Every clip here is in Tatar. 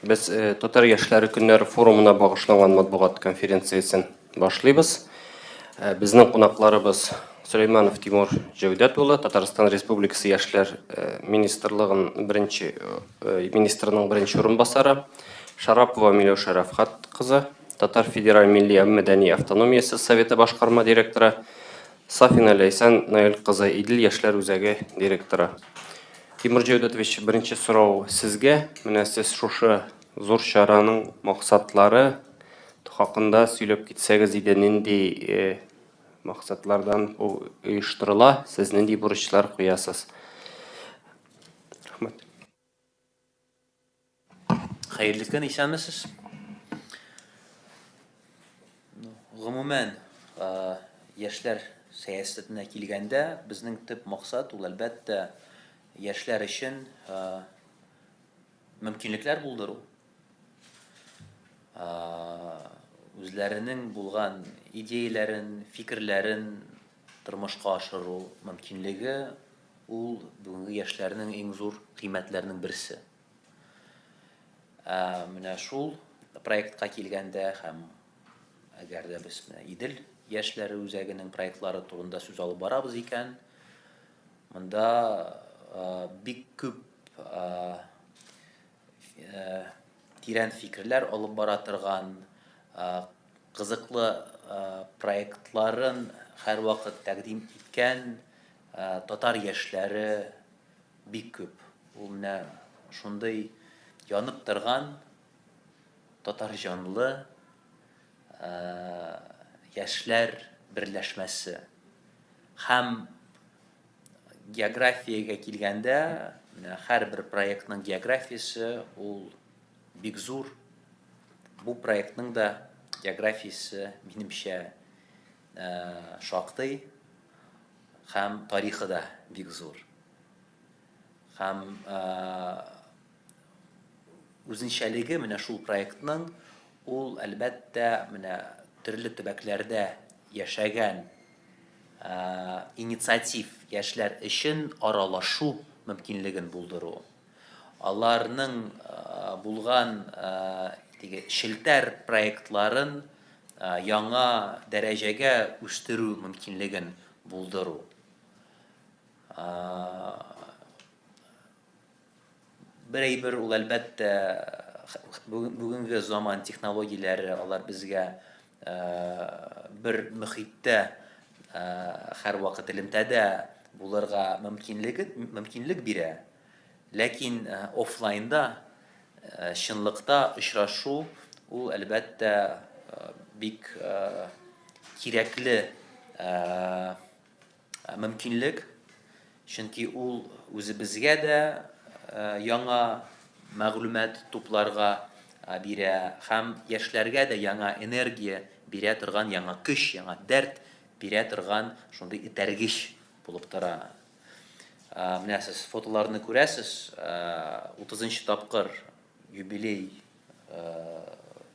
Без Татар яшьләре көннәре форумына багышланган матбугат конференциясен башлыйбыз. Безнең кунакларыбыз Сөләйманов Тимур Җәүдәт улы, Татарстан Республикасы яшьләр министрлыгын беренче министрының беренче урынбасары, Шарапова Миләүшә Рәфхат кызы, Татар федераль милли мәдәни автономиясе советы башкарма директоры, Сафина Ләйсән Наил кызы, Идел яшьләр үзәге директоры. Тимур Җәүдәтович, беренче сорау сезгә. Менә сез шушы зур чараның максатлары хакында сөйләп китсәгез иде, нинди э, максатлардан бу оештырыла, сез нинди бурычлар куясыз? Рәхмәт. Хәерле көн, исәнмесез. Гомумән, яшьләр сәясәтенә килгәндә, безнең төп максат ул, әлбәттә, яшьләр өчен мөмкинлекләр булдыру. Үзләренең булган идеяләрен, фикерләрен тормышка ашыру мөмкинлеге ул бүгенге яшьләрнең иң зур кыйммәтләренең берсе. Ә менә шул проектка килгәндә һәм әгәр дә без менә Идел яшьләре үзәгенең проектлары турында сүз алып барабыз икән, монда бик күп тирән фикерләр алып бара торган, кызыклы проектларын һәрвакыт тәкъдим иткән татар яшьләре бик күп. Ул менә шундый янып торган татар җанлы яшьләр берләшмәсе. Һәм географиягә килгәндә, менә һәрбер проектның географиясе ул бик зур. Бу проектның да географиясе, минемчә, шактый һәм тарихы да бик зур. Һәм үзенчәлеге менә шул проектның ул, әлбәттә, менә төрле төбәкләрдә яшәгән инициатив яшьләр өчен аралашу мөмкинлеген булдыру. Аларның булган теге челтәр проектларын яңа дәрәҗәгә үстерү мөмкинлеген булдыру. Бер әйбер ул, әлбәттә, бүгенге заман технологияләре алар безгә бер мөхиттә һәрвакыт элемтәдә булырга мөмкинлеге мөмкинлек бирә. Ләкин офлайнда чынлыкта очрашу ул, әлбәттә, бик кирәкле мөмкинлек, чөнки ул үзебезгә дә яңа мәгълүмат тупларга бирә һәм яшьләргә дә яңа энергия бирә торган, яңа көч, яңа дәрт бирә торган шундый этәргеч булып тора. Менә сез фотоларны күрәсез, 30 тапкыр юбилей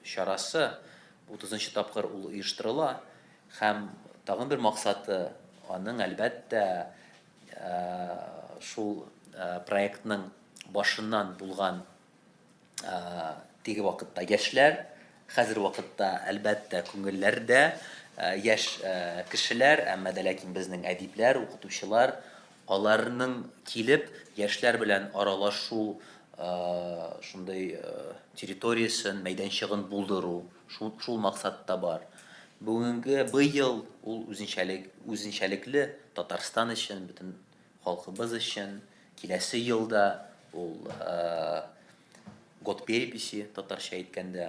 чарасы, 30 тапкыр ул оештырыла һәм тагын бер максаты аның, әлбәттә, шул проектның башыннан булган теге вакытта яшьләр, хәзер вакытта, әлбәттә, күңелләрдә яшь кешеләр, әмма дә ләкин безнең әдипләр, укытучылар, аларның килеп яшьләр белән аралашу шундый территориясен, мәйданчыгын булдыру, шул, шул максат та бар. Бүгенге быел ул үзенчәлек, үзенчәлекле Татарстан өчен, бөтен халкыбыз өчен, киләсе елда ул год переписи, татарча әйткәндә,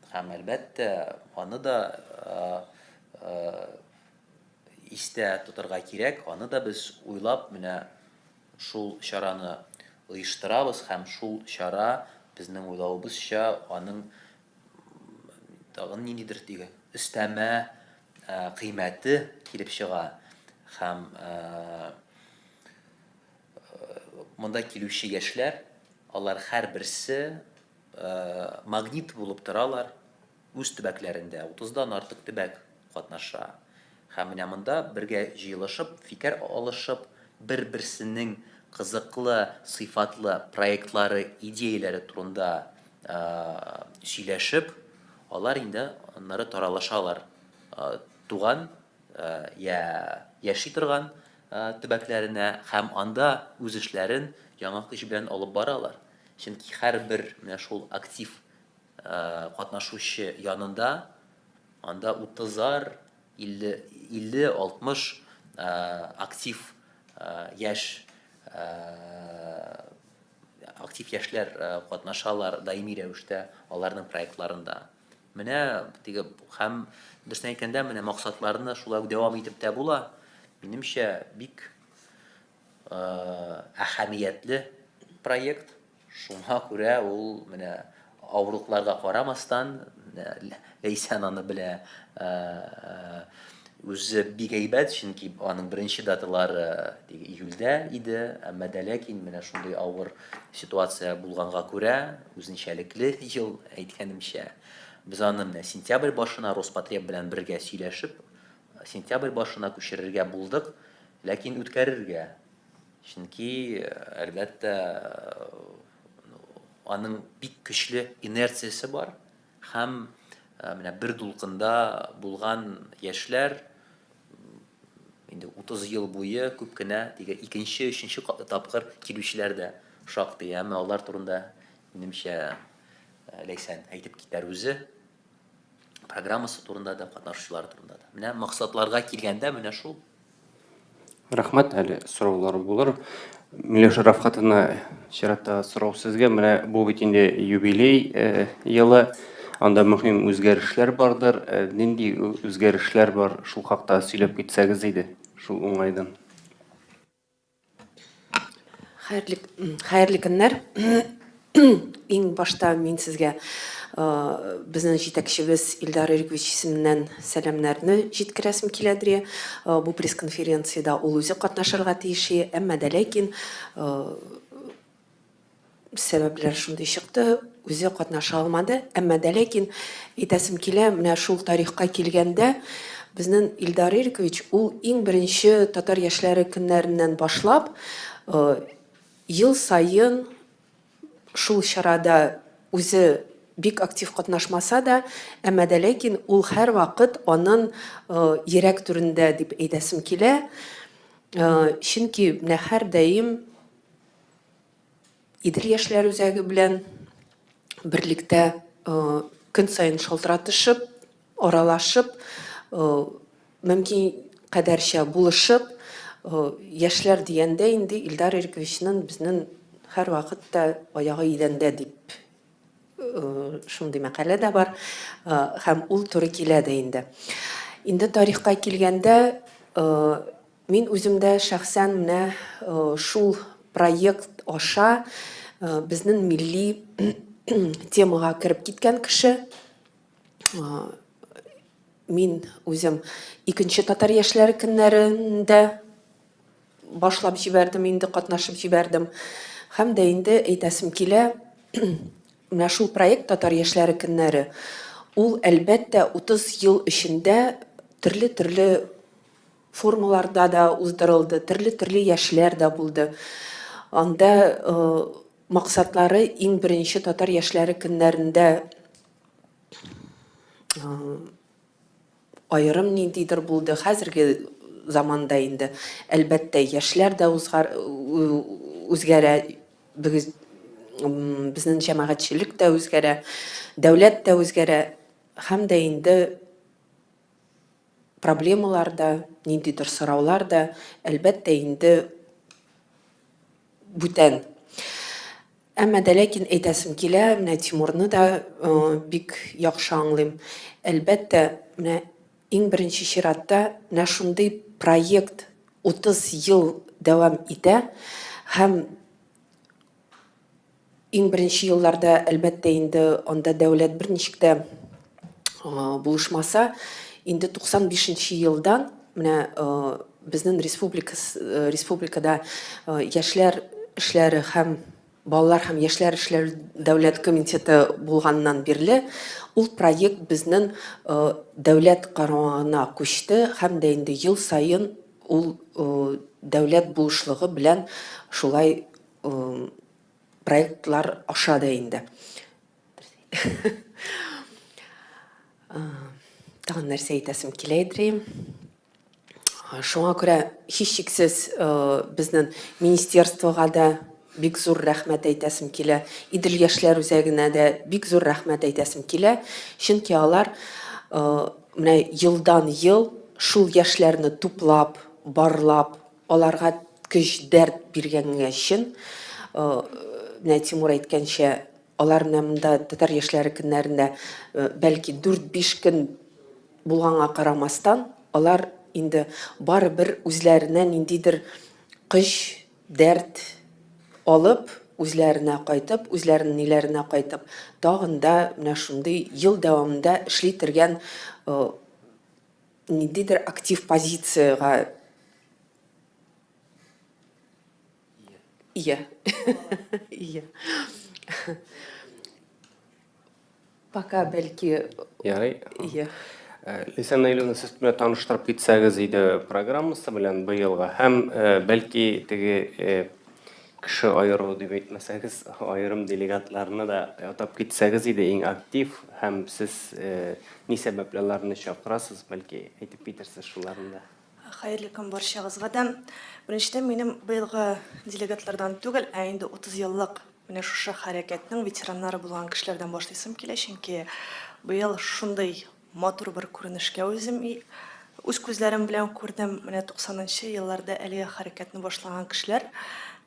һәм әлбәттә, аны да истә тотарга кирәк, аны да без уйлап менә шул чараны оештырабыз һәм шул чара, безнең уйлавыбызча, аның тагын ниндидер теге өстәмә кыйммәте килеп чыга һәм монда килүче яшьләр, алар һәрберсе магнит булып торалар үз төбәкләрендә, утыздан артык төбәк катнаша. Һәм менә монда бергә җыелышып, фикер алышып, бер-берсенең кызыклы, сыйфатлы проектлары, идеяләре турында. сөйләшеп, алар инде аннары таралышалар туган я яши торган төбәкләренә һәм анда үз эшләрен яңа көч белән алып баралар. Чөнки һәрбер менә шул актив катнашучы янында анда утызар, 50, 50, 60 актив яшь актив яшьләр катнашалар даими рәвештә аларның проектларында. Менә теге һәм дөресен әйткәндә, менә максатларны шулай ук дәвам итеп тә була. Минемчә, бик әһәмиятле проект. Шуңа күрә ул менә авырлыкларга карамастан, Ләйсән аны белә, үзе бик әйбәт, чөнки аның беренче даталары июльдә иде, әмма дә ләкин менә шундый авыр ситуация булганга күрә, үзенчәлекле ел, әйткәнемчә, без аны менә сентябрь башына Роспотреб белән бергә сөйләшеп, сентябрь башына күчерергә булдык, ләкин үткәрергә. Чөнки, әлбәттә, аның бик көчле инерциясе бар һәм менә бер дулкында булган яшьләр инде 30 ел буе күп кенә теге икенче, өченче тапкыр килүчеләр дә шактый. Әмма алар турында, минемчә, Ләйсән әйтеп китәр үзе. Программасы турында да, катнашучылар турында да. Менә максатларга килгәндә менә шул. Рәхмәт, әле сораулар булыр. Миләүшә Рафхатовна, чиратта сорау сезгә. Менә бу бит инде юбилей э, елы. Анда мөһим үзгәрешләр бардыр. Э, нинди үзгәрешләр бар? Шул хакта сөйләп китсәгез иде, шул уңайдан. Хәерле, хәерле көннәр. Иң башта мин сезгә безнең җитәкчебез Илдар Ирекович исеменнән сәламнәрне җиткерәсем килә, Дри. Бу пресс-конференциядә ул үзе катнашырга тиеш, әмма дә ләкин Сәбәпләр шундый чыкты, үзе катнаша алмады. Әмма дә ләкин әйтәсем килә, менә шул тарихка килгәндә, безнең Илдар Ирекович ул иң беренче татар яшьләре көннәреннән башлап, ел саен шул чарада үзе бик актив катнашмаса да, әмма дә ләкин ул һәрвакыт анын йөрәк түрендә дип әйтәсем килә. Чөнки менә һәрдаим Идел яшьләр үзәге белән берлектә көн саен шалтыратышып, аралашып, мөмкин кадәрчә булышып, яшьләр дигәндә инде Илдар Ирековичның безнең һәрвакыт та аягы идәндә дип шундый мәкалә дә бар һәм ул туры килә дә инде. Инде тарихка килгәндә, Мин үзем дә шәхсән менә шул проект аша безнең милли темага кереп киткән кеше. Мин үзем икенче татар яшьләре көннәрендә башлап җибәрдем инде, катнашып җибәрдем. Һәм дә инде әйтәсем килә, менә шул проект Татар яшьләре көннәре, ул әлбәттә 30 ел эчендә төрле-төрле Формаларда да уздырылды, төрле-төрле яшьләр дә булды. Анда максатлары иң беренче татар яшьләре көннәрендә аерым ниндидер булды. Хәзерге заманда инде, әлбәттә, яшьләр дә үзгәрә, безнең җәмәгатьчелек тә үзгәрә, дәүләт тә үзгәрә һәм дә инде Проблемалар да, ниндидер сораулар да, әлбәттә инде, бүтән. Әмма дә ләкин әйтәсем килә, менә Тимурны да бик яхшы аңлыйм. Әлбәттә, менә иң беренче чиратта менә шундый проект 30 ел дәвам итә һәм Иң беренче елларда, әлбәттә инде, анда дәүләт берничек тә булышмаса, инде 95 нче елдан менә безнең республика, республикада яшьләр эшләре һәм балалар һәм яшьләр эшләре дәүләт комитеты булганнан бирле ул проект безнең дәүләт карамагына күчте һәм дә инде ел саен ул дәүләт булышлыгы белән шулай проектлар аша да инде. Тагын нәрсә әйтәсем килә иде. Шуңа күрә һичшиксез безнең министерствога да бик зур рәхмәт әйтәсем килә. Идел яшьләр үзәгенә дә бик зур рәхмәт әйтәсем килә. Чөнки алар менә елдан-ел шул яшьләрне туплап, барлап, аларга көч, дәрт биргәнгә өчен, менә Тимур әйткәнчә, алар менә монда татар яшьләре көннәрендә бәлки 4-5 көн булганга карамастан, алар инде барыбер үзләренә ниндидер көч, дәрт алып, үзләренә кайтып, үзләренең ниләренә кайтып, тагын да менә шундый ел дәвамында эшли торган ниндидер актив позициягә ия. Ия. Пока бәлки Ярый. Ия. Э, Ләйсән Наилевна, сез менә таныштырып китсәгез иде программасы белән быелгы һәм э, бәлки теге э, кеше аеру дип әйтмәсәгез, аерым делегатларны да атап китсәгез иде иң актив һәм сез ни сәбәпле аларны чакырасыз, бәлки әйтеп китерсез шуларны да. Хәерле көн барчагызга да. Беренчедән, минем быелгы делегатлардан түгел, ә инде 30 еллык менә шушы хәрәкәтнең ветераннары булган кешеләрдән башлыйсым килә, чөнки быел шундый матур бер күренешкә үзем үз күзләрем белән күрдем. Менә 90 нчы елларда әлеге хәрәкәтне башлаган кешеләр,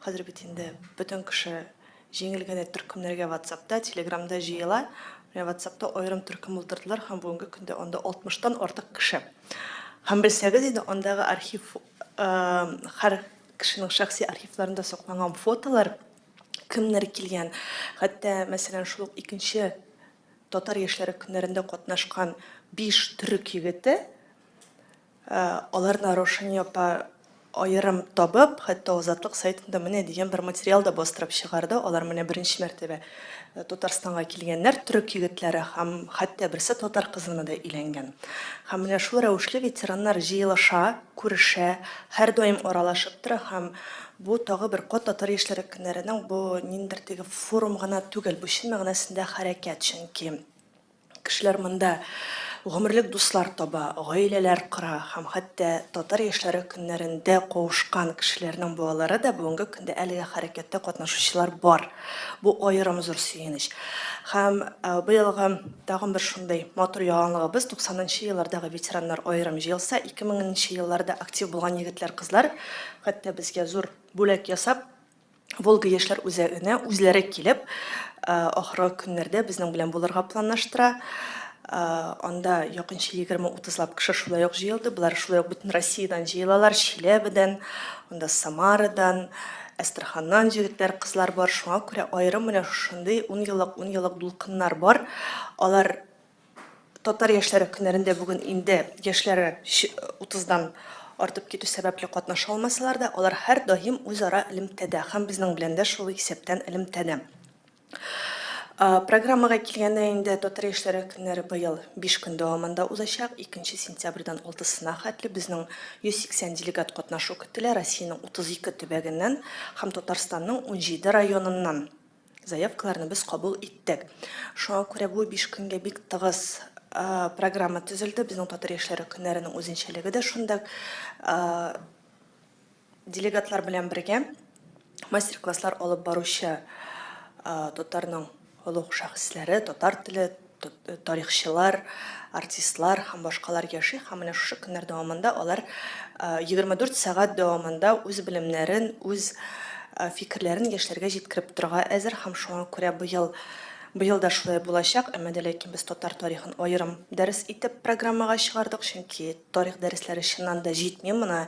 хәзер бит инде бөтен кеше җиңел генә төркемнәргә WhatsApp-та, Telegram-да җыела. Менә WhatsApp-та аерым төркем булдырдылар һәм бүгенге көндә анда 60 тан артык кеше. Һәм белсәгез иде, андагы архив, һәр кешенең шәхси архивларында сакланган фотолар, кемнәр килгән, хәтта, мәсәлән, шул ук икенче татар яшьләре көннәрендә катнашкан 5 төрек егете, Аларны Раушания апа аерым табып, хәтта Азатлык сайтында менә дигән бер материал да бастырып чыгарды. Алар менә беренче мәртәбә Татарстанга килгәннәр, төрек егетләре, һәм хәтта берсе татар кызына да өйләнгән. Һәм менә шул рәвешле ветераннар җыелыша, күрешә, һәрдаим аралашып тора һәм бу тагы бер кат татар яшьләре көннәренең бу ниндидер теге форум гына түгел, бу чын мәгънәсендә хәрәкәт, чөнки Кешеләр монда гомерлек дуслар таба, гаиләләр кора һәм хәтта татар яшьләре көннәрендә кавышкан кешеләрнең балалары да бүгенге көндә әлеге хәрәкәттә катнашучылар бар. Бу аерым зур сөенеч. Һәм быелгы тагын бер шундый матур яңалыгыбыз, 90 нчы еллардагы ветераннар аерым җыелса, 2000 нче елларда актив булган егетләр-кызлар хәтта безгә зур бүләк ясап, Волга яшьләр үзәгенә үзләре килеп, ахыргы көннәрдә безнең белән булырга планлаштыра. Анда якынча 20-30лап кеше шулай ук җыелды. Болар шулай ук бөтен Россиядән җыелалар, Чиләбедән, анда Самарадан, Әстерханнан җегетләр, кызлар бар. Шуңа күрә аерым менә шушындый 10 еллык, 10 еллык дулкыннар бар. Алар Татар яшьләре көннәрендә бүген инде яшьләре утыздан артып китү сәбәпле катнаша алмасалар да, алар һәрдаим үзара элемтәдә һәм безнең белән дә шул исәптән элемтәдә. Программага килгәндә инде Татар яшьләре көннәре быел 5 көн дәвамында узачак. 2 сентябрьдән 6-сына хәтле безнең 180 делегат катнашу көтелә Россиянең 32 төбәгеннән һәм Татарстанның 17 районыннан. Заявкаларны без кабул иттек. Шуңа күрә бу 5 көнгә бик тыгыз программа төзелде. Безнең татар яшьләре көннәренең үзенчәлеге дә шунда. Делегатлар белән бергә мастер-класслар алып баручы татарның олуг шәхесләре, татар теле, тарихчылар, артистлар һәм башкалар яши һәм менә шушы көннәр дәвамында алар 24 сәгать дәвамында үз белемнәрен, үз фикерләрен яшьләргә җиткереп торырга әзер һәм шуңа күрә быел быел да шулай булачак, әмма дә ләкин без татар тарихын аерым дәрес итеп программага чыгардык, чөнки тарих дәресләре чыннан да җитми, моны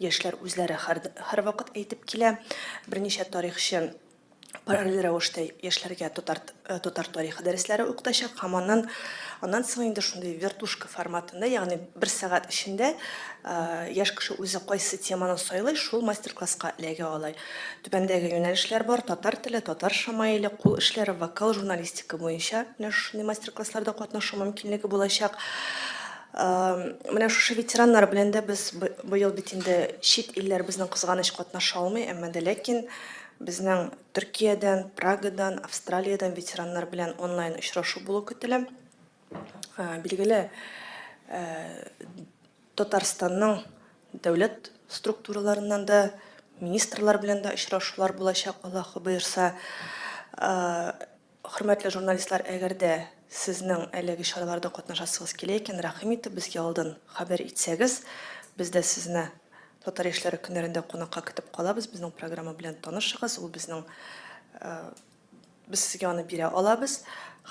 яшьләр үзләре һәрвакыт әйтеп килә. Берничә тарихчы параллель рәвештә яшьләргә татар э, татар тарихы дәресләре укытачак һәм аннан аннан соң инде шундый вертушка форматында, ягъни бер сәгать эчендә э, яшь кеше үзе кайсы теманы сайлый, шул мастер-класска эләгә ала. Түбәндәге юнәлешләр бар: татар теле, татар шамаиле, кул эшләре, вокал, журналистика буенча менә шундый мастер-классларда катнашу мөмкинлеге булачак. Э, менә шушы ветераннар белән дә без быел бит инде чит илләр безнең кызганыч катнаша алмый, әмма дә ләкин. Безнең Төркиядән, Прагадан, Австралиядән ветераннар белән онлайн очрашу булу көтелә. Билгеле, Татарстанның дәүләт структураларыннан да, министрлар белән дә очрашулар булачак, Аллаһы боерса. Хөрмәтле журналистлар, әгәр дә сезнең әлеге чараларда катнашасыгыз килә икән, рәхим итеп безгә алдан хәбәр итсәгез, без дә сезне Татар яшьләре көннәрендә кунакка көтеп калабыз. Безнең программа белән танышыгыз, ул безнең без сезгә аны бирә алабыз.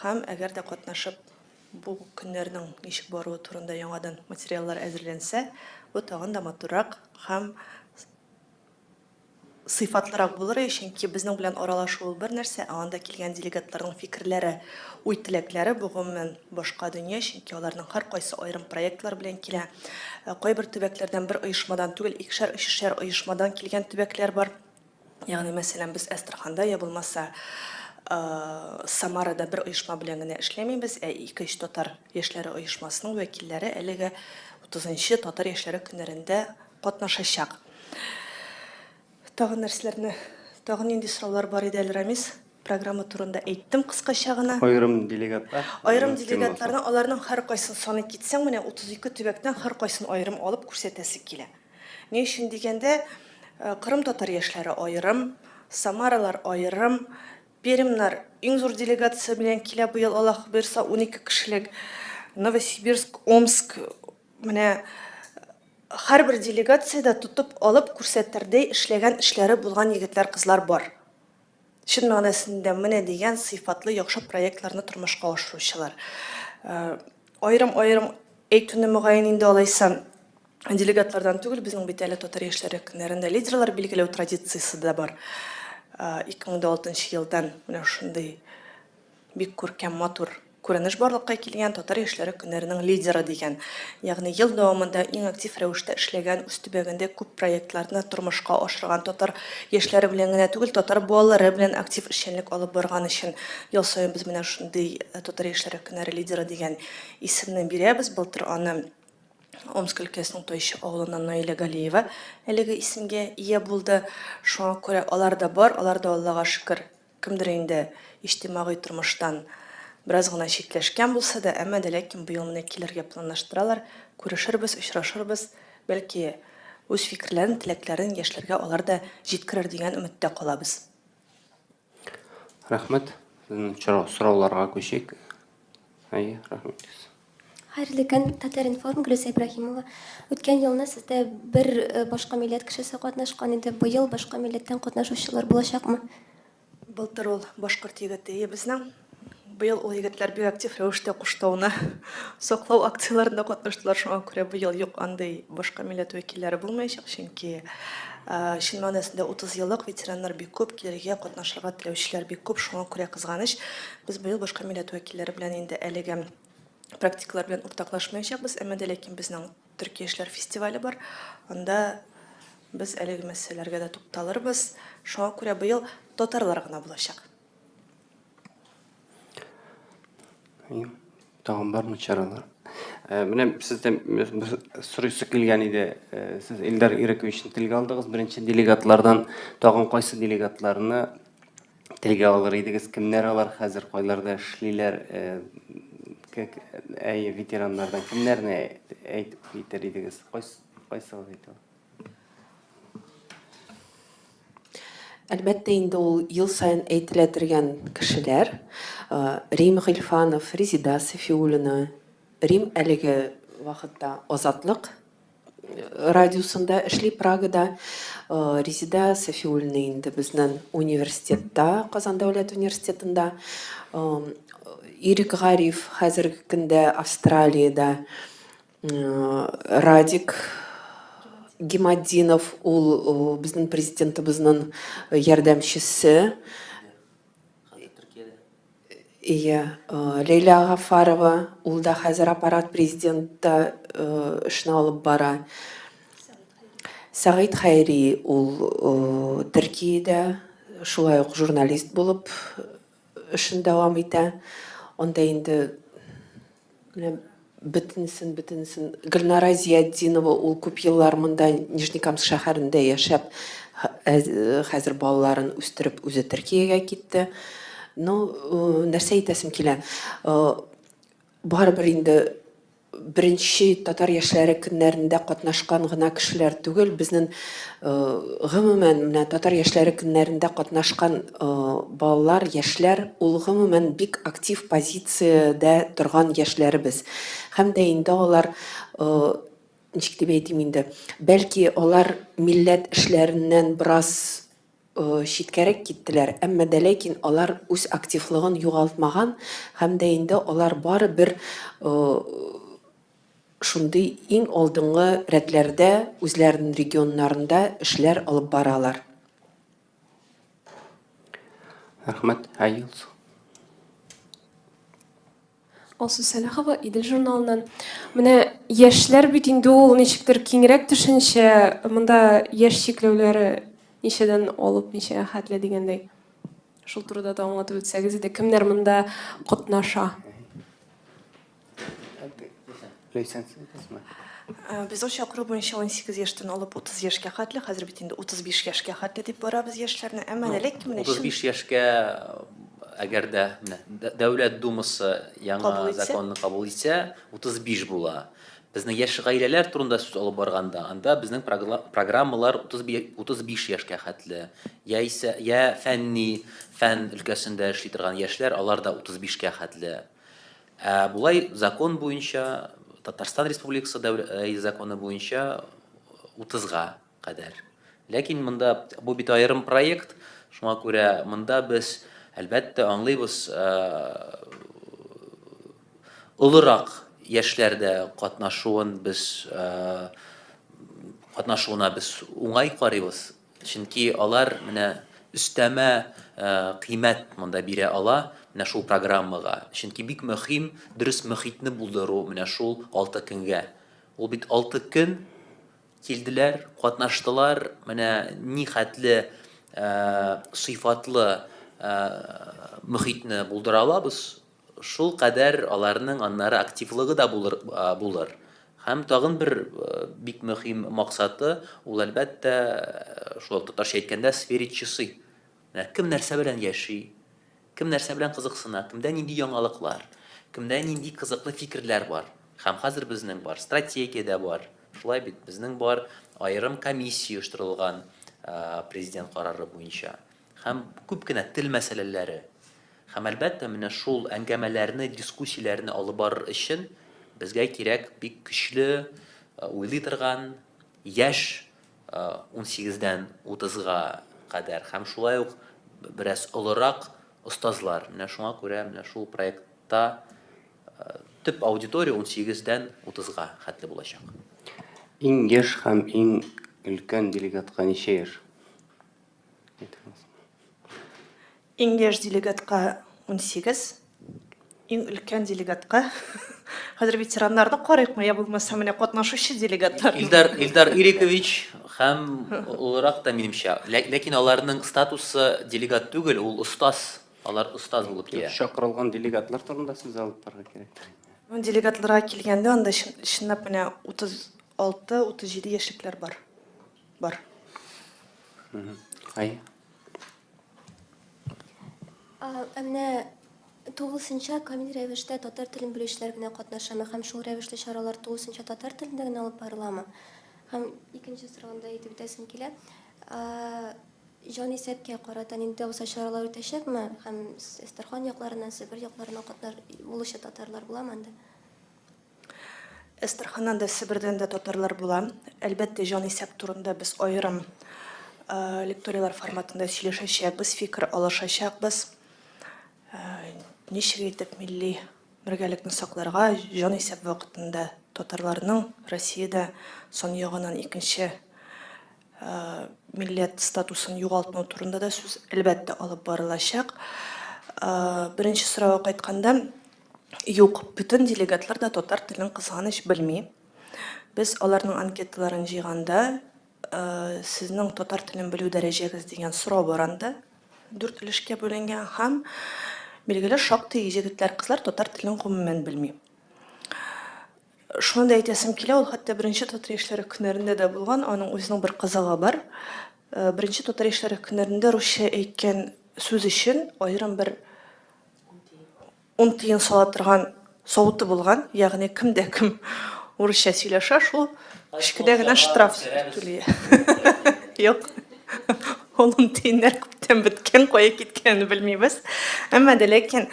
Һәм әгәр дә катнашып бу көннәрнең ничек баруы турында яңадан материаллар әзерләнсә, бу тагын да матуррак һәм сыйфатлырак булыр иде, чөнки безнең белән аралашу ул бер нәрсә, ә анда килгән делегатларның фикерләре, уй-теләкләре бу гомумән башка дөнья, чөнки аларның һәркайсы аерым проектлар белән килә. Э, кайбер төбәкләрдән бер оешмадан түгел, икешәр, өчешәр оешмадан килгән төбәкләр бар. Ягъни, мәсәлән, без Әстерханда я булмаса э, Самарада бер оешма белән генә эшләмибез, ә ике-өч татар яшьләре оешмасының вәкилләре әлеге 30 татар яшьләре көннәрендә катнашачак. Тагын нәрсәләрне, тагын нинди сораулар бар иде әле, Рамис? Программа турында әйттем кыскача гына. Аерым делегатлар. Аерым делегатларны, аларның һәркайсын саный китсәң, менә 32 төбәктән һәркайсын аерым алып күрсәтәсе килә. Ни өчен дигәндә, э, Кырым татар яшьләре аерым, Самаралар аерым, Пермнар иң зур делегация белән килә быел, Аллаһ боерса, 12 кешелек. Новосибирск, Омск, менә Һәрбер делегациядә тотып алып күрсәтердәй эшләгән эшләре булган егетләр-кызлар бар. Чын мәгънәсендә менә дигән сыйфатлы яхшы проектларны тормышка ашыручылар. Аерым-аерым әйтүне мөгаен инде алайса делегатлардан түгел, безнең бит әле татар яшьләре көннәрендә лидерлар билгеләү традициясе дә бар. 2006 елдан менә шундый Бик күркәм, матур күренеш барлыкка килгән, Татар яшьләре көннәренең лидеры дигән. Ягъни ел дәвамында иң актив рәвештә эшләгән, үз төбәгендә күп проектларны тормышка ашырган, татар яшьләре белән генә түгел, татар балалары белән актив эшчәнлек алып барган өчен ел саен без менә шундый Татар яшьләре көннәре лидеры дигән исемне бирәбез. Былтыр аны Омск өлкәсенең Тайчы авылыннан Наилә Галиева әлеге исемгә ия булды. Шуңа күрә алар да бар, алар да, Аллага шөкер, Кемдер инде иҗтимагый тормыштан бераз гына читләшкән булса да, әмма дә ләкин быел менә килергә планлаштыралар. Күрешербез, очрашырбыз, бәлки, үз фикерләрен, теләкләрен яшьләргә алар да җиткерер дигән өметтә калабыз. Рәхмәт. Безнең сорауларга күчик. Әйе, рәхмәт. Хәерле көн, Татар-информ, Гөлүсә Ибраһимова. Үткән елны сездә бер э, башка милләт кешесе катнашкан иде. Быел башка милләттән катнашучылар булачакмы? Былтыр ул башкорт егете иде безнең. Быел ул егетләр бик актив рәвештә Куштауны саклау акцияләрендә катнаштылар. Шуңа күрә быел юк андый башка милләт вәкилләре булмаячак, чөнки э, чын мәгънәсендә 30 еллык ветераннар бик күп, килергә, катнашырга теләүчеләр бик күп. Шуңа күрә кызганыч, без быел башка милләт вәкилләре белән инде әлеге практикалар белән уртаклашмаячакбыз, әмма дә ләкин безнең Төрки яшьләр фестивале бар. Анда без әлеге мәсьәләләргә дә тукталырбыз. Шуңа күрә быел татарлар гына булачак. Тагын бармы чаралар? Э, менә сездән сорыйсы килгән иде. Э, сез Илдар Ирековичны телгә алдыгыз. Беренче делегатлардан тагын кайсы делегатларны Телгә алыр идегез, кемнәр алар хәзер, кайларда эшлиләр, э, әй, ветераннардан кемнәрне әйтеп китер идегез? Кайсы, кайсыгыз әйтә ала? Әлбәттә инде ул ел саен әйтелә торган кешеләр. Э, Рим Гыйльфанов, Резида Сафиуллина. Рим әлеге вакытта Азатлык радиосында эшли Прагада. Э, Резида Сафиуллина инде безнең университетта, Казан дәүләт университетында. Э, Ирек Гариф хәзерге көндә Австралиядә. Э, Радик Гиматдинов ул безнең президентыбызның ярдәмчесе. Ие, Ләйлә Гафарова, ул да хәзер аппарат президентта эшне алып бара. Сәгыйть Хәйри ул Төркиядә шулай ук журналист булып эшен дәвам итә. Анда инде Менә бөтенесен, бөтенесен. Гөлнара Зиятдинова ул күп еллар монда Нижнекамск шәһәрендә яшәп, Хәзер балаларын үстереп үзе Төркиягә китте. Ну, нәрсә әйтәсем килә? Барыбер инде беренче татар яшьләре көннәрендә катнашкан гына кешеләр түгел, безнең гомумән менә татар яшьләре көннәрендә катнашкан балалар, яшьләр ул гомумән бик актив позициядә торган яшьләребез. Һәм дә инде алар ничек дип әйтим инде, бәлки алар милләт эшләреннән бераз читкәрәк киттеләр, әмма дә ләкин алар үз активлыгын югалтмаган һәм дә инде алар барыбер шундый иң алдынгы рәтләрдә үзләренең регионнарында эшләр алып баралар. Рәхмәт. Ә Илсу? Алсу Сәлахова, Идел журналыннан. Менә яшьләр бит инде ул ничектер киңрәк төшенчә, монда яшь чикләүләре ничәдән алып ничәгә хәтле дигәндәй. Шул турыда да аңлатып үтсәгез иде, кемнәр монда катнаша? Ләйсән, сез Безнең чакыру буенча 18 яшьтән алып 30 яшькә хәтле, хәзер бит инде 35 яшькә хәтле дип барабыз яшьләрне. Әмма Ну, ләкин менә чын 35 яшькә, әгәр дә менә Дәүләт Думасы яңа Кабул итсә? законны кабул итсә, 35 була. Безнең яшь гаиләләр турында сүз алып барганда, анда безнең программалар 35 яшькә хәтле. Яисә я фәнни, фән өлкәсендә эшли торган яшьләр, алар да 35кә хәтле. Ә болай закон буенча, Татарстан Республикасы законы буенча 30-га кадәр. Ләкин монда бу бит аерым проект, шуңа күрә монда без, әлбәттә, аңлыйбыз, олырак яшьләр дә катнашуын без катнашуына без уңай карыйбыз. Чөнки алар менә өстәмә кыйммәт монда бирә ала менә шул программага. Чөнки бик мөһим дөрес мөхитне булдыру менә шул 6 көнгә. Ул бит 6 көн килделәр, катнаштылар, менә ни хәтле сыйфатлы мөхитне булдыра алабыз, Шул кадәр аларның аннары активлыгы да булыр, булыр. Һәм тагын бер бик мөһим максаты, ул, әлбәттә, шул татарча әйткәндә, сверить часы. Менә кем нәрсә белән яши, кем нәрсә белән кызыксына, кемдә нинди яңалыклар, кемдә нинди кызыклы фикерләр бар. Һәм хәзер безнең бар, стратегия дә бар. Шулай бит, безнең бар аерым комиссия оештырылган президент карары буенча. Һәм күп кенә тел мәсьәләләре. Һәм, әлбәттә, менә шул әңгәмәләрне, дискуссияләрне алып барыр өчен безгә кирәк бик көчле, уйлый торган, яшь, унсигездән утызга кадәр һәм шулай ук бераз олырак остазлар. Менә шуңа күрә менә шул проектта төп аудитория унсигездән утызга хәтле булачак. Иң яшь һәм иң өлкән делегатка ничә яшь? Иң яшь делегатка 18, иң өлкән делегатка хәзер ветераннарны карыйкмы, я булмаса менә катнашучы делегатлар. Илдар Илдар Ирекович һәм олырак та минемчә. Ләкин аларның статусы делегат түгел, ул остаз. Алар остаз булып килә. Чакырылган делегатлар турында сүз алып барырга кирәктер. Делегатларга килгәндә, анда чынлап менә 36-37 яшьлекләр бар. Бар. Ай. Ә менә тулысынча камил рәвештә татар телен белүчеләр генә катнашамы һәм шул рәвешле чаралар тулысынча татар телендә генә алып барыламы? Һәм икенче соравын да әйтеп үтәсем килә. Җанисәпкә карата нинди дә булса чаралар үтәчәкме? Һәм Әстерхан якларыннан, Себер якларыннан катнаш булучы татарлар буламы анда? Әстерханнан да, Себердән дә татарлар була. Әлбәттә, җанисәп турында без аерым лекторияләр форматында сөйләшәчәкбез, фикер алышачакбыз. Ничек итеп милли бергәлекне сакларга, җанисәп вакытында татарларның Россиядә сан ягыннан икенче милләт статусын югалтмау турында да сүз, әлбәттә, алып барылачак. Беренче сорауга кайтканда, юк, бөтен делегатлар да татар телен кызганыч белми. Без аларның анкеталарын җыйганда, сезнең татар телен белү дәрәҗәгез дигән сорау бар анда, дүрт өлешкә бүленгән һәм, билгеле, шактый җегетләр, кызлар татар телен гомумән белми. Шуны да әйтәсем килә, ул хәтта беренче татар яшьләре көннәрендә дә булган, аның үзенең бер кызыгы бар. Беренче татар яшьләре көннәрендә русча әйткән сүз өчен аерым бер ун тиен сала торган савыты булган, ягъни кем дә кем урысча сөйләшә, шул кечкенә генә штраф түли. Юк. Ул ун тиеннәр күптән беткән, кая киткәнен белмибез. Әмма дә ләкин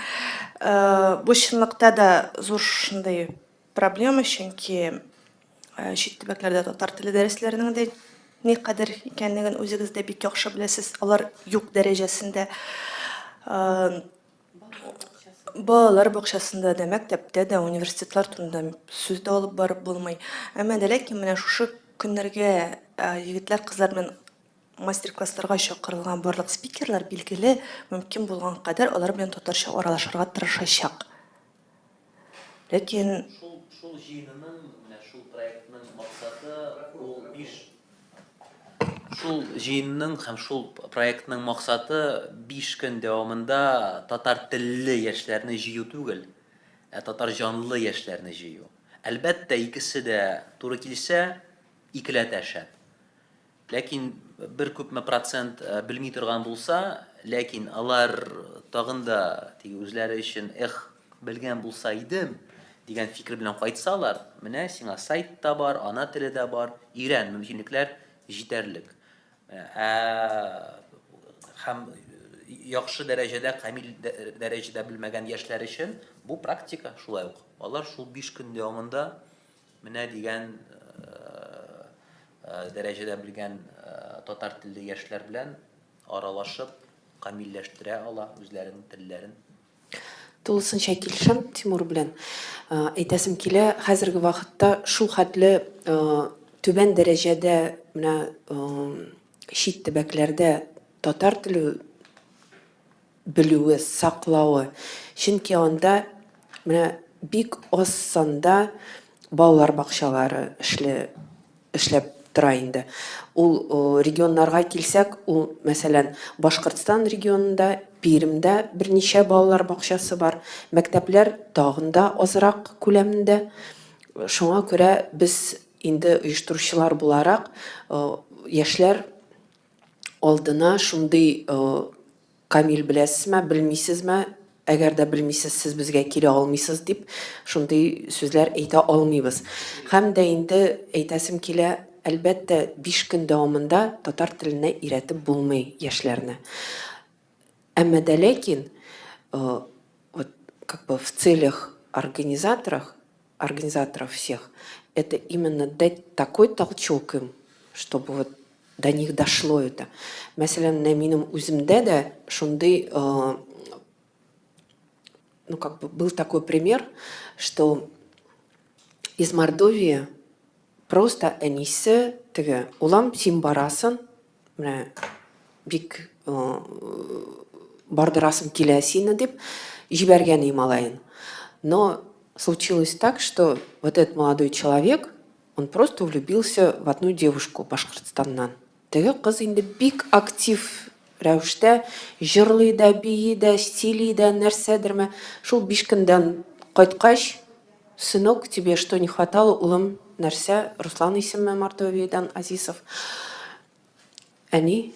бу чынлыкта да зур шундый проблема, чөнки чит төбәкләрдә татар теле дәресләренең дә никадәр икәнлеген үзегез дә бик яхшы беләсез, алар юк дәрәҗәсендә. Балалар бакчасында да, мәктәптә дә, университетлар турында сүз дә алып барып булмый. Әмма дә ләкин менә шушы көннәргә егетләр, кызлар белән мастер-классларга чакырылган барлык спикерлар, билгеле, мөмкин булган кадәр алар белән татарча аралашырга тырышачак. Ләкин Шул, шул җыенының, менә шул проектның максаты ул биш Шул җыенның һәм шул проектның максаты биш көн дәвамында татар телле яшьләрне җыю түгел, ә татар җанлы яшьләрне җыю. Әлбәттә, икесе дә туры килсә, икеләтә шәп. Ләкин бер күпме процент белми торган булса, ләкин алар тагын да теге үзләре өчен эх, белгән булса идем дигән фикер белән кайтсалар, менә сиңа сайт та бар, ана теле дә бар, өйрән, мөмкинлекләр җитәрлек. Ә һәм яхшы дәрәҗәдә, камил дәрәҗәдә белмәгән яшьләр өчен бу практика шулай ук. Алар шул 5 көн дәвамында Менә дигән дәрәҗәдә белгән татар телле яшьләр белән аралашып, камилләштерә ала үзләренең телләрен. Тулысынча килешәм Тимур белән. Әйтәсем килә, хәзерге вакытта шул хәтле түбән дәрәҗәдә менә чит төбәкләрдә татар теле белүе, саклавы. Чөнки анда менә бик аз санда балалар бакчалары эшле, эшләп тора инде. Ул регионнарга килсәк, ул, мәсәлән, Башкортстан регионында, Пермьдә берничә балалар бакчасы бар. Мәктәпләр тагын да азрак күләмендә. Шуңа күрә без инде оештыручылар буларак, яшьләр алдына шундый Камил беләсезме, белмисезме, әгәр дә белмисез, сез безгә килә алмыйсыз дип, шундый сүзләр әйтә алмыйбыз. Һәм дә инде әйтәсем килә, әлбәттә, 5 көн дәвамында татар теленә өйрәтеп булмый яшьләрне. Әмма дә ләкин, вот как бы в целях организаторов, организаторов всех, это именно дать такой толчок им, чтобы вот до них дошло это. Мәсәлән, менә минем үземдә дә шундый, э, ну, как бы был такой пример, что из Мордовии просто әнисе теге, улам, син барасың, менә бик э, бардырасым килә сине дип җибәргән и малаен. Но случилось так, что вот этот молодой человек, Он просто влюбился в одну девушку Башкортстаннан. Теге кыз инде бик актив рәвештә җырлый да, бии дә, сөйли дә, нәрсәдерме. Шул биш көндән кайткач, сынок, тебе что не хватало, улым, нәрсә, Руслан исеме Мордовиядән, Азисов. Әни,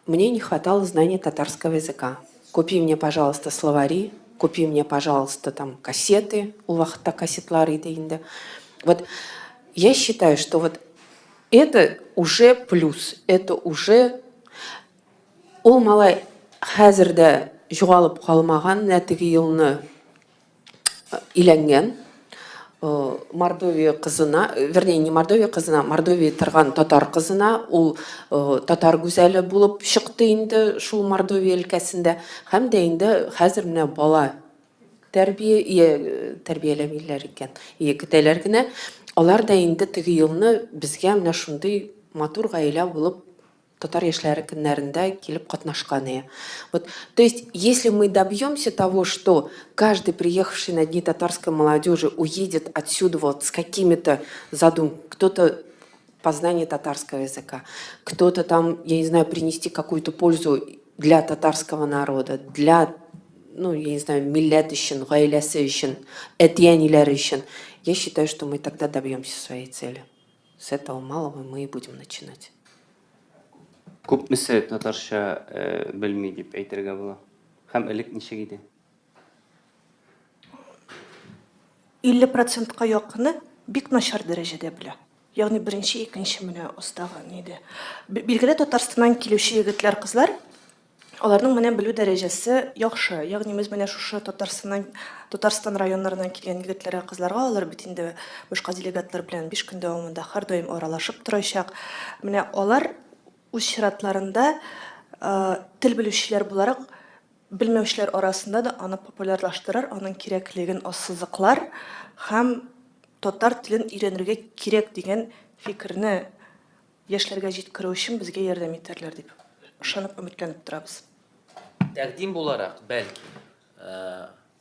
мне не хватало знания татарского языка. Купи мне, пожалуйста, словари, купи мне, пожалуйста, там кассеты, ул вакытта кассетлар иде инде. Вот я считаю, что вот это уже плюс, это уже ул малай хәзер дә югалып калмаган, менә теге елны Өйләнгән Мордовия кызына, вернее, не Мордовия кызына, Мордовия торган татар кызына, ул татар гүзәле булып чыкты инде шул Мордовия өлкәсендә. Һәм дә инде хәзер менә бала тәрбия, тәрбияләмиләр икән, ие көтәләр генә. Алар да инде теге елны безгә менә шундый матур гаилә булып Татар яшьләре көннәрендә килеп катнашкан ие. Вот, то есть, если мы добьемся того, что каждый приехавший на Дни татарской молодежи уедет отсюда вот с какими-то задумками, кто-то познание татарского языка, кто-то там, я не знаю, принести какую-то пользу для татарского народа, для, ну, я не знаю, милләт өчен, гаиләсе өчен, әти-әниләре өчен, я считаю, что мы тогда добьемся своей цели. С этого малого мы и будем начинать. Күпмесе татарча белми дип әйтергә була? Һәм элек ничек иде? 50 процентка якыны бик начар дәрәҗәдә белә. Ягъни беренче, икенче менә остагы нидә. Билгеле, Татарстаннан килүче егетләр, кызлар, аларның менә белү дәрәҗәсе яхшы. Ягъни без менә шушы Татарстаннан, Татарстан районнарыннан килгән егетләргә, кызларга, алар бит инде башка делегатлар белән 5 көн дәвамында һәрдаим аралашып торачак. Менә алар үз чиратларында тел белүчеләр буларак Белмәүчеләр арасында да аны популярлаштырыр, аның кирәклеген ассызыклар һәм татар телен өйрәнергә кирәк дигән фикерне яшьләргә җиткерү өчен безгә ярдәм итәрләр дип ышанып, өметләнеп торабыз. Тәкъдим буларак, бәлки,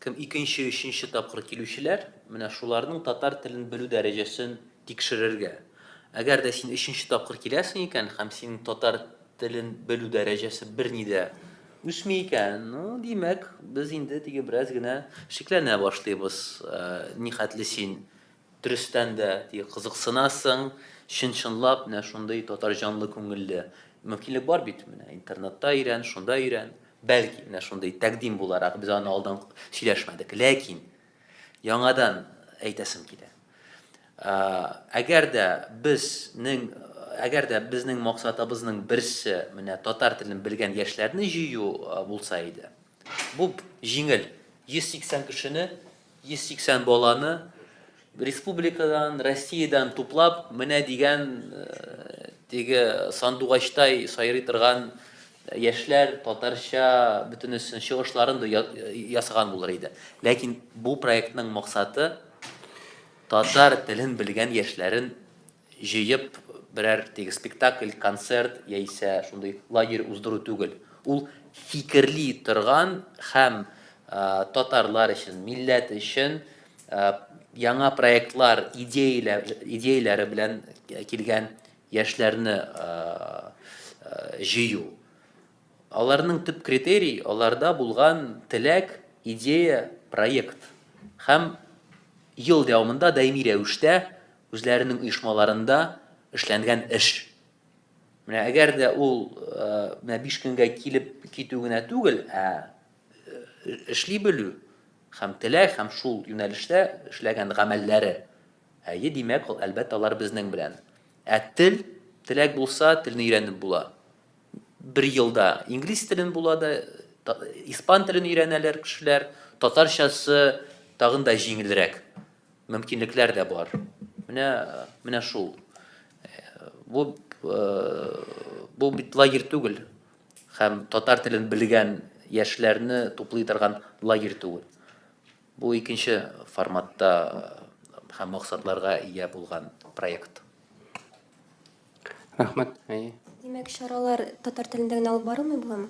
кем икенче, өченче тапкыр килүчеләр, менә шуларның татар телен белү дәрәҗәсен тикшерергә. Әгәр дә син өченче тапкыр киләсең икән һәм синең татар телен белү дәрәҗәсе берни дә үсми икән, ну, димәк, без инде теге бераз генә шикләнә башлыйбыз, нихәтле син дөрестән дә теге кызыксынасың, чын-чынлап менә шундый татар җанлы күңелле. Мөмкинлек бар бит, менә интернетта өйрән, шунда өйрән. Бәлки, менә шундый тәкъдим буларак, без аны алдан сөйләшмәдек. Ләкин Яңадан әйтәсем килә. Әгәр дә безнең әгәр дә безнең максатыбызның берсе менә татар телен белгән яшьләрне җыю булса иде, бу җиңел. 180 кешене, 180 баланы республикадан, Россиядән туплап, менә дигән теге сандугачтай сайрый торган Яшьләр татарча бөтенесен чыгышларын да ясаган булыр иде. Ләкин бу проектның максаты татар телен белгән яшьләрен җыеп берәр теге спектакль, концерт яисә шундый лагерь уздыру түгел. Ул фикерли торган һәм татарлар өчен, милләт өчен яңа проектлар, идеяләр, идеяләре белән килгән яшьләрне җыю. Аларның төп критерий, аларда булган теләк, идея, проект. Һәм ел дәвамында даими рәвештә үзләренең оешмаларында эшләнгән эш. Менә әгәр дә ул менә 5 көнгә килеп китү генә түгел, ә эшли белү һәм теләк һәм шул юнәлештә эшләгән гамәлләре Әйе, димәк, ул, әлбәттә, алар безнең белән. Ә тел, теләк булса, телне өйрәнеп була. Бер елда инглиз телен була да, испан телен өйрәнәләр кешеләр, татарчасы тагын да җиңелрәк. Мөмкинлекләр дә бар. Менә, менә шул. Бу, бу бит лагерь түгел. Һәм татар телен белгән яшьләрне туплый торган лагерь түгел. Бу икенче форматта һәм максатларга ия булган проект. Рәхмәт. Әйе. Димәк, чаралар татар телендә генә алып барылмый буламы?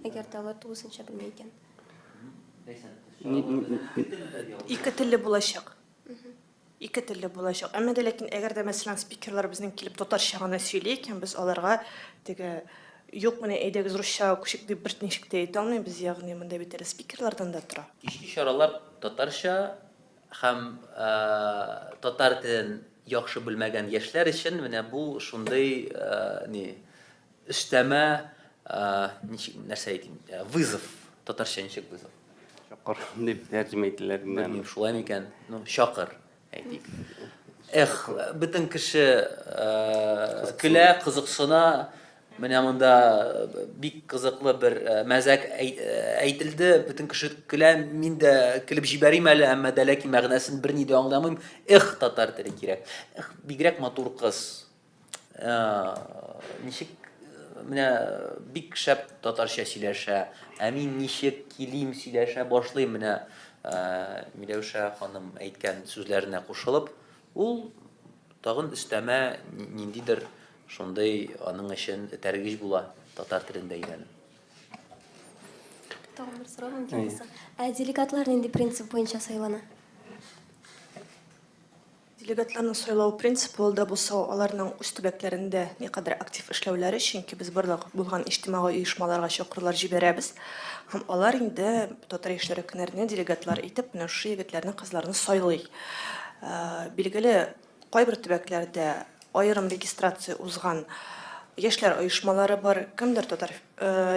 Әгәр дә алар тулысынча белми икән. Ике телле булачак. Ике телле булачак. Әмма дә ләкин әгәр дә, мәсәлән, спикерлар безнең килеп татарча гына сөйли икән, без аларга теге юк, менә әйдәгез русчага күчик дип берничек тә әйтә алмыйбыз, ягъни монда бит әле спикерлардан да тора. Кичке чаралар татарча һәм татар телен яхшы белмәгән яшьләр өчен менә бу шундый ни өстәмә ничек нәрсә әйтим, вызов, татарча ничек вызов? Чакыр дип тәрҗемә ителә. Белмим, шулай микән? Ну, чакыр, әйтик. Эх, бөтен кеше көлә, кызыксына. Менә монда бик кызыклы бер мәзәк әйтелде. Бөтен кеше көлә, мин дә көлеп җибәрим әле, әмма дә ләкин мәгънәсен берни дә аңламыйм. Эх, татар теле кирәк. Эх, бигрәк матур кыз. Ничек менә бик шәп татарча сөйләшә. Ә мин ничек килим, сөйләшә башлыйм. Менә Миләүшә ханым әйткән сүзләренә кушылып, ул тагын өстәмә ниндидер шундый аның өчен этәргеч була татар телен дә өйрәнү. Тагын бер сорау мөмкин булса. Ә делегатлар нинди принцип буенча сайлана? Делегатларны сайлау принципы ул да булса аларның үз төбәкләрендә никадәр актив эшләүләре, чөнки без барлык булган иҗтимагый оешмаларга чакырулар җибәрәбез һәм алар инде Татар яшьләре көннәренә делегатлар итеп менә шушы егетләрне, кызларны сайлый. Билгеле, кайбер төбәкләрдә аерым регистрация узган. яшьләр оешмалары бар, кемдер татар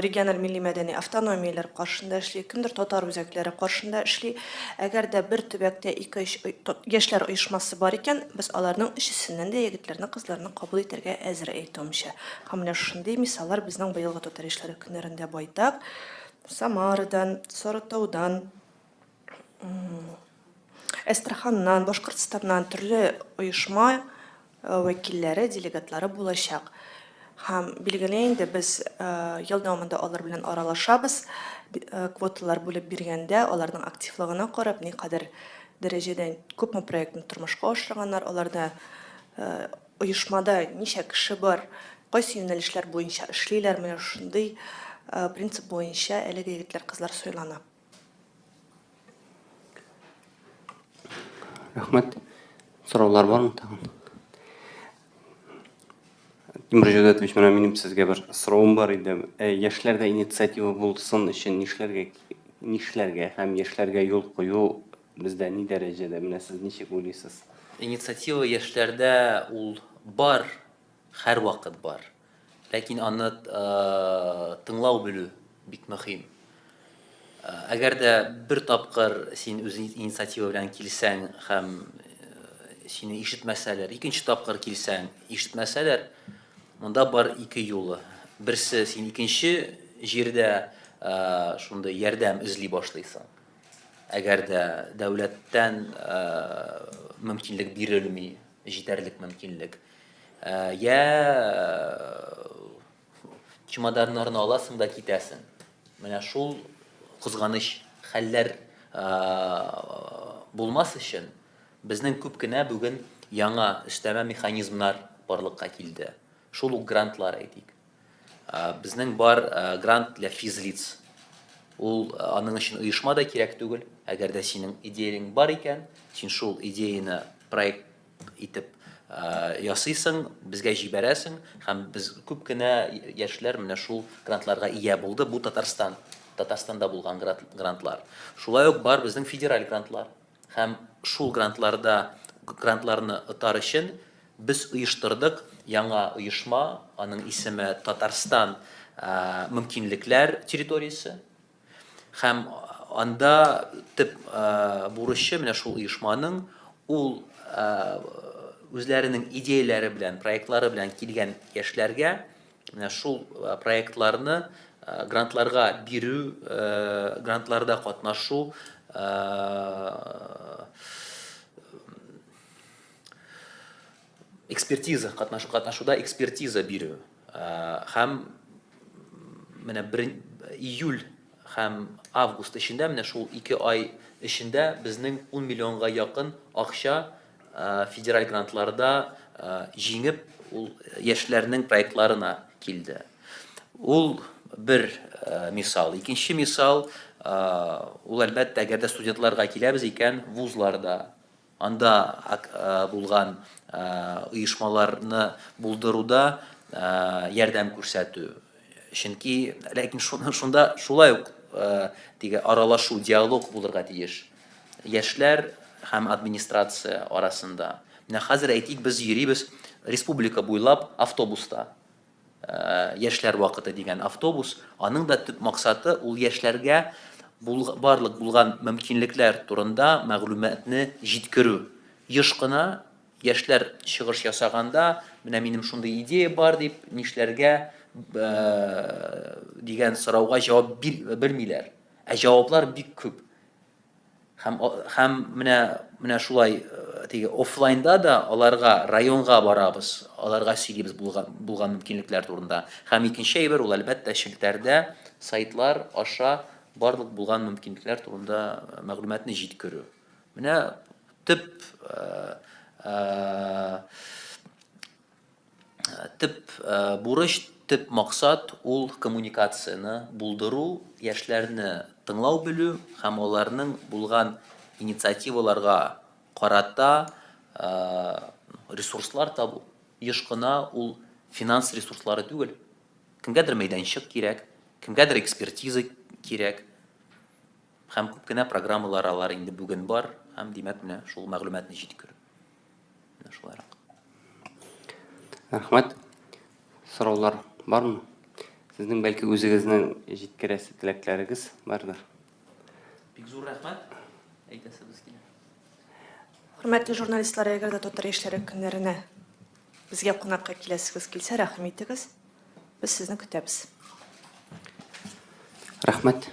региональ милли-мәдәни автономияләр каршында эшли, кемдер татар үзәкләре каршында эшли. Әгәр дә бер төбәктә ике-өч яшьләр оешмасы бар икән, без аларның өчесеннән дә егетләрне, кызларны кабул итәргә әзер, әйтүемчә. Һәм менә шушындый мисаллар безнең быелгы Татар яшьләре көннәрендә байтак. Самарадан, Сарытаудан, Әстерханнан, Башкортстаннан төрле оешма вәкилләре, делегатлары булачак. Һәм билгеле инде, без ел дәвамында алар белән аралашабыз, квоталар бүлеп биргәндә аларның активлыгына карап, никадәр дәрәҗәдә күпме проектны тормышка ашырганнар, аларда оешмада ничә кеше бар, кайсы юнәлешләр буенча эшлиләр, менә шундый принцип буенча әлеге егетләр-кызлар сайлана. Рәхмәт. Сораулар бармы тагын? Тимур Җәүдәтович, менә минем сезгә бер соравым бар иде. Э, яшьләрдә инициатива булсын өчен нишләргә, нишләргә һәм яшьләргә юл кую бездә ни дәрәҗәдә? Менә сез ничек уйлыйсыз? Инициатива яшьләрдә ул бар, һәрвакыт бар. Ләкин аны тыңлау белү бик мөһим. Әгәр дә бер тапкыр син үз инициатива белән килсәң һәм сине ишетмәсәләр, икенче тапкыр килсәң, ишетмәсәләр, монда бар ике юлы. Берсе, син икенче җирдә шундый ярдәм эзли башлыйсың. Әгәр дә дәүләттән мөмкинлек бирелми, җитәрлек мөмкинлек. Я чемоданнарны аласың да китәсең. Менә шул кызганыч хәлләр булмас өчен безнең күп кенә бүген яңа өстәмә механизмнар барлыкка килде. Шул ук грантлар әйтик. Безнең бар грант для физлиц. Ул аның өчен оешма да кирәк түгел. Әгәр дә синең идеяң бар икән, син шул идеяне проект итеп ясыйсың, безгә җибәрәсең һәм без күп кенә яшьләр менә шул грантларга ия булды. Бу Татарстан, Татарстанда булган грантлар. Шулай ук бар безнең федераль грантлар. Һәм шул грантларда грантларны отар өчен без оештырдык яңа оешма, аның исеме Татарстан мөмкинлекләр территориясе. Һәм анда төп бурычы менә шул оешманың ул үзләренең идеяләре белән, проектлары белән килгән яшьләргә менә шул проектларны грантларга бирү, грантларда катнашу экспертиза катнашу катнашуда экспертиза бирү һәм менә бер июль һәм август эчендә менә шул ике ай эчендә безнең 10 миллионга якын акча федераль грантларда җиңеп ул яшьләрнең проектларына килде. Ул бер мисал. Икенче мисал, ул әлбәттә, әгәр дә студентларга киләбез икән, вузларда Анда булган оешмаларны булдыруда ярдәм күрсәтү. Чөнки, ләкин шунда шулай ук теге аралашу, диалог булырга тиеш. Яшьләр һәм администрация арасында. Менә хәзер әйтик, без йөрибез республика буйлап автобуста. Яшьләр вакыты дигән автобус, аның да төп максаты ул яшьләргә барлык булган мөмкинлекләр турында мәгълүматны җиткерү. Еш кына яшьләр чыгыш ясаганда, менә минем шундый идея бар дип, нишләргә дигән сорауга җавап белмиләр. Ә җаваплар бик күп. Һәм һәм менә менә шулай теге офлайнда да аларга районга барабыз, аларга сөйлибез булган булган мөмкинлекләр турында. Һәм икенче әйбер ул әлбәттә челтәрдә сайтлар аша барлык булган мөмкинлекләр турында мәгълүматны җиткерү. Менә төп Төп бурыч, төп максат ул коммуникацияне булдыру, яшьләрне тыңлау белү һәм аларның булган инициативаларга карата ресурслар табу. Еш кына ул финанс ресурслары түгел. Кемгәдер мәйданчык кирәк, кемгәдер экспертиза кирәк. Һәм күп кенә программалар алар инде бүген бар һәм, димәк, менә шул мәгълүматны җиткерү. Менә шулайрак. Рәхмәт. Сораулар бармы? Сезнең бәлки үзегезнең җиткерәсе теләкләрегез бардыр. Бик зур рәхмәт әйтәсебез килә. Хөрмәтле журналистлар, әгәр дә татар яшьләре көннәренә безгә кунакка киләсегез килсә, рәхим итегез. Без сезне көтәбез. Рәхмәт.